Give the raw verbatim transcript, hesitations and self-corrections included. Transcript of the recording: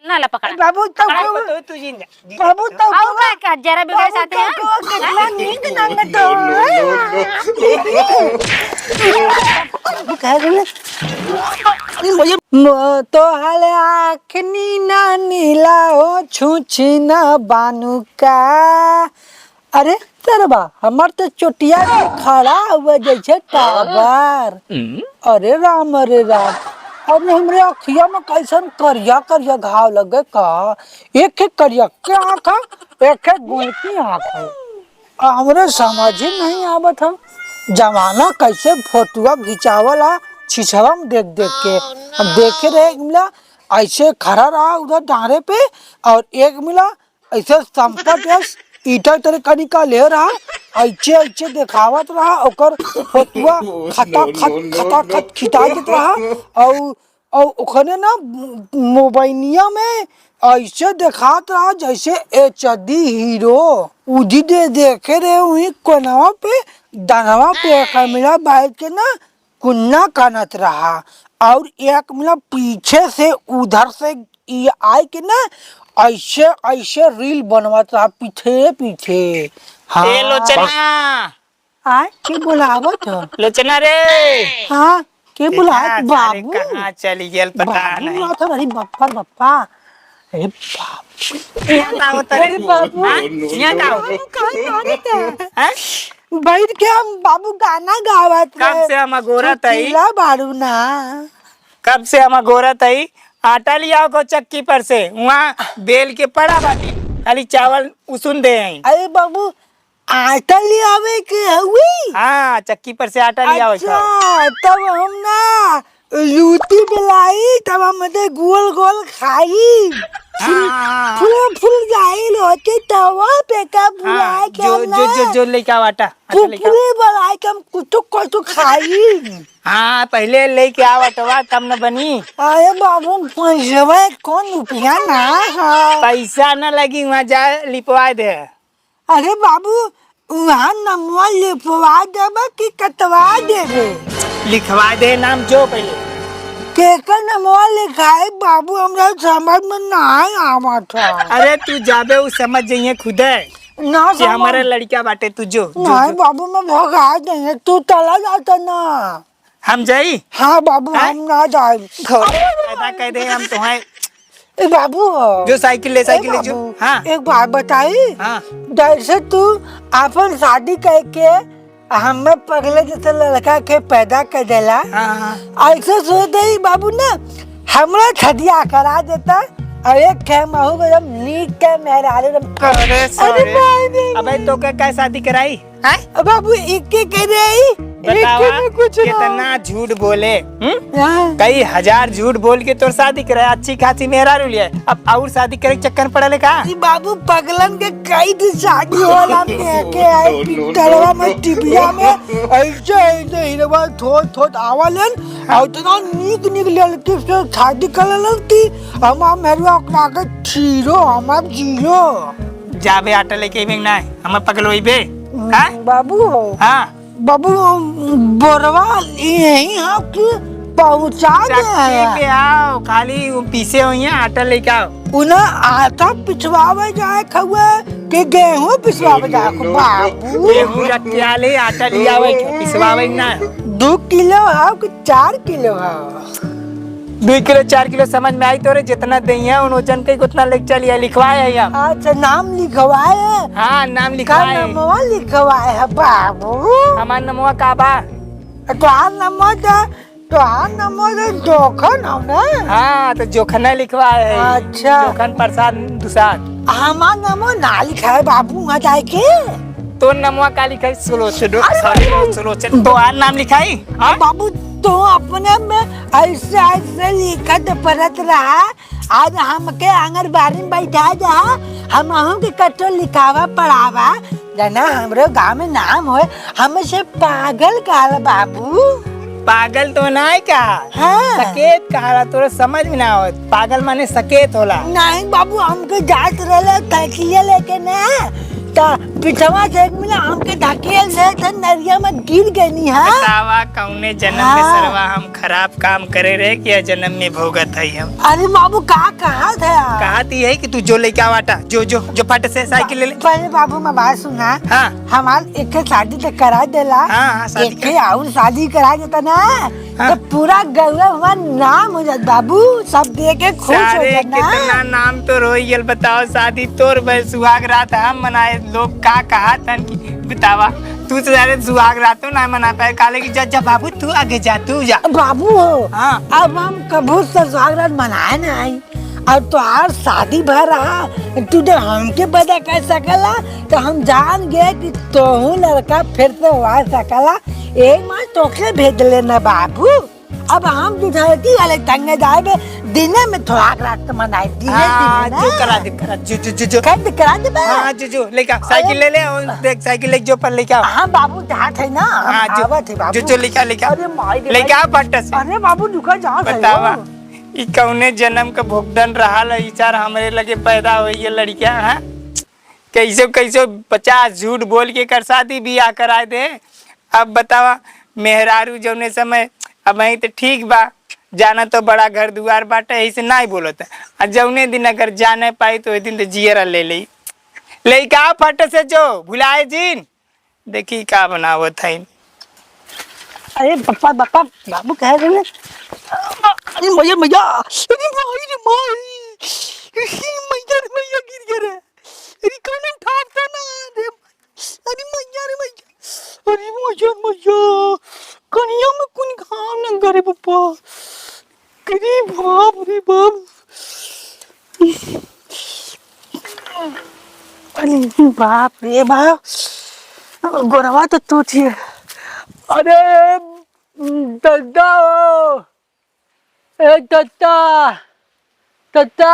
ना ला पकड़ा। बाबू, तो पकड़ा। बाबू, तू, तू जिन जा। बाबू, तो और का, का जरा भी और साथे तो हैं? तो कितना नीक नाम तो। बाबू कह रहे हैं। अरे भैया। मो तो हले आँख नीना नीला हो, छुछी ना बानू का। अरे सरवा, हमार तो चोटिया में खड़ा हुआ जैसे टावर। हम्म। अरे राम, अरे राम, अरे हमरे अखिया में कैसन करिया करिया घाव लगे का? एक एक करिया के आँख है, एक एक गोल की आँख है। आ, हमरे समझ ही नहीं आवत है, जमाना कैसे फोटुआ घिंचावला, छिछवा में देख देख के। हम देखे रहे, एक मिला ऐसे खड़ा रहा उधर डारे पे, और एक मिला ऐसे संपट यस ईटा तरे कनिका ले रहा, ऐसे ऐसे देखावत रहा, ओकर फोटुआ खटा खट, खटा खट खिंचा देत रहा, और, और ओखने ना मोबाइलिया में ऐसे देखात रहा जैसे एच डी हीरो। उदी दे देखे रहे वही कोनवा पे, दनवा पे कैमरा बैठ के ना कुन्ना कानत रहा, और एक मिला पीछे से उधर से ई आए के ना ऐसे ऐसे रील बनवत रहा पीछे पीछे। हाँ। ए लोचना। आय, के बुलावत ह? लोचना रे। हाँ, के बुलावत? देखा, सारे बाबू। कहाँ चली गेल, पता बाबू नहीं। ना था, अरे बप्पा, बप्पा। अरे बाबू। यहाँ का होता रे? अरे बाबू। हाँ? यहाँ का होता? बाबू, कहाँ, कहाँ रहते हैं? हैं? बैठ के हम बाबू गाना गावत कब रहे। से हम अगोरत हई? चुटकीला बारू ना। कब से हम अगोरत हई? आटा लियाओ को चक्की पर से, वहाँ बेल के पड़ा बाटी, खाली चावल उसुन दे हई। अरे बाबू, आटा लियावे के हउई? हाँ, चक्की पर से आटा लियावे के हउई। अच्छा, तब हम ना लूटी बेलाई, तब हम दे गोल गोल खाई। हाँ, हाँ, हाँ। फूल, फूल जाई लोटे तवा पे का बुलाए के जो, ना। जो, जो, जो लेके आओ आटा, आटा लेके आओ। फुफुरी बनाए के हम कुछ, कुछ खाई। हाँ, पहले लेके आओ आटवा, तब न बनी। अरे बाबू, पैसवा कौन रुपया ना है? पैसा न लगी, वहाँ जा लिपवा दे। अरे बाबू, वहाँ नमवा लिखवा देबे कि कटवा देबे? लिखवा दे नाम जो पहले। केकर नमवा लिखाई बाबू, हमरा समझ में नाहीं आवत है। अरे तू जाबे, उ समझ जइहे खुदे ना कि समझ। हमारा लड़का बाटे, तू जो, जो, नहीं जो। बाबू, मैं भगा देंगे, तू चला जाता ना। हम जाई? हाँ बाबू, हैं? हम ना जाई। घर पैदा कर दे हम तुम्हें। ए बाबू, जो साइकिल ले, ए साइकिल ले, जो। बाबू, हाँ। एक बात बताई। हाँ। जैसे तू अपन शादी करके हमें पगले जैसे लड़का के पैदा कर देला, हाँ, हाँ। ऐसे सोच दे बाबू ना, हमरा छदिया करा देता और एक खे महू एकदम नीक के मेहरारू एकदम। अरे अरे sorry। भाई रे। अबे तो के, के शादी कराई? हैं? अब बाबू, एक के करे आई, एक बतावा, के में कुछ ना। कितना झूठ बोले, हम्म? हाँ। कई हजार झूठ बोल के तोर शादी करे, अच्छी खासी मेहरारू लिया, अब और शादी करे के चक्कर पड़ले का? ई बाबू, पगलन के कई दिन शादी होला, देखे आई पिक्चरवा में, टीवीया में, ऐसे, ऐसे हीरोवा थोत, थोत आवलन, और इतना नीक, नीक लड़की से शादी कर लेलन कि हमार मेहरुआ ओकरा के हीरो, हमार जीरो। जाबे आटा लेके अइबे कि नाहीं? हमर पगलोइबे? हम्म, हाँ? बाबू हो। हाँ। बाबू, बोरवा यहीं हो कि पहुँचा दे चक्की हैं? पे आओ, खाली वो पीसे हुई हैं, आटा लेके आओ। उन्हें आटा पिसवावे जाए खउए कि गेहूं पिसवावे जाए खउए? बाबू। गेहूं रख के आ ले, आटा ले आवे, पिसवावे ना। दो किलो हो कि चार किलो हो? दुई किलो, चार किलो समझ में आई तोरे, जितना दइया उन वजन के उतना लेके चलिया, लिखवाए है हम। अच्छा, नाम लिखवाए है? हाँ, नाम का लिखवाए। नमवा लिखवाए है बाबू? हमार नमवा का बा? तोहार नमवा तो, तोहार नमवा तो जोखन हो ना? हाँ, तो जोखना लिखवाए है। अच्छा। जोखन प्रसाद दुसाद। हमार नमवा ना लिखाए बाबू, वहाँ जाए के? तोर नमवा का लिखाई? सुलोचन। अरे sorry, बाबू। सुलोचन। तोहार नाम लिखाई? हाँ? बाबू, तू अपने में ऐसे, ऐसे लिखत पढ़त रहा। आज हमके आंगनबाड़ी में बैठा जा, हमहू के कटो लिखावा पढ़ावा। जना हमरो गांव में नाम होए, हमसे पागल कहल बाबू। पागल तो नाहीं कहा, हाँ। सकेत कहाला, तोरा समझ में ना आवत। पागल माने सकेत होला। नहीं बाबू, हमके जात रहले साइकिलिया लेके ना, त पिछवा से एक मिला हमके धकेल दे, त नरिया में गिर गनी है। बतावा कौने जन्म में हाँ। सरवा हम खराब काम करे रहे कि यह जन्म में भोगत है हम। अरे बाबू, का कहा था? बात यही कि तू जो लेके आवा आटा, जो, जो, जो फट से साइकिल ले ले। पहले बाबू, मैं बात सुना। हाँ। हमार एक शादी तो करा देला। हाँ, हाँ, शादी एक कर। और शादी करा देता ना, हाँ। तो पूरा गौवा हमार नाम हो जात बाबू, सब देख के खुश हो सारे जात ना। कितना नाम तोर हो गइल, बताओ, शादी तोर भइल, सुहाग रात हम मनाए, लोग का कहा तन की बतावा, तू तो सारे सुहाग रात तो ना मना पाए, काले कि जा, जा बाबू, तू आगे जा, तू जा। बाबू हो, हाँ। अब हम कभू से सुहाग रात मनाए ना आई, और तोहार शादी भर रहा, तू जब हमके पैदा कर सकला, तो हम जान गए कि तोहू लड़का फिर से हो सकला। एक माँ तोके भेज लेना बाबू। अब हम दुधरती वाले तंगे जाए बे, दिने में थोड़ा रात मनाए, दिने हाँ, दिने ना। जो करा दे, करा, जो, जो, जो, जो। कर दे, करा दे बे। हाँ, जो, जो, लेके आ, साइकिल अरे। ले ले, और देख, साइकिल लेके जो पर लेके आओ। हाँ बाबू, जात है ना, हम हाँ, जो, आवत है बाबू। जो, जो, लेके आ, लेके आ। अरे माई रे लेके माई। आ, फट से। अरे बाबू, रुका, जात है बतावा, वो। ई कौने जन्म का भुगतन रहा ला, ई चार हमरे लगे पैदा होई ये लड़कियाँ, हाँ? कैसे, कैसे पचास झूठ बोल के कर शादी बियाह कराए दे। अब बतावा, मेहरारू जौने समय, अब वहीं तो ठीक बा, जाना तो बड़ा घर दुआर बाटे, यही से नाहीं बोलत। आ जौने दिन अगर जाने पाई तो ओहि दिन तो जियरा ले लेई। लेके आओ फट से जो, भुलाए जिन। देखी का बनावत है। अरे पप्पा, पप्पा, बाबू कह रहे हैं। अरे मैया, मैया, अरे माई रे माई, अरे मैया रे मैया, गिर गया रे। अरे कौन उठाता ना रे? अरे मैया रे मैया, अरे मैया, मैया, कनिया में कौन घाम लग गए रे पप्पा? अरे बाप रे बाप, अरे बाप रे बाप, गोरवा तो तू थी। अरे दादा, ए दादा, दादा,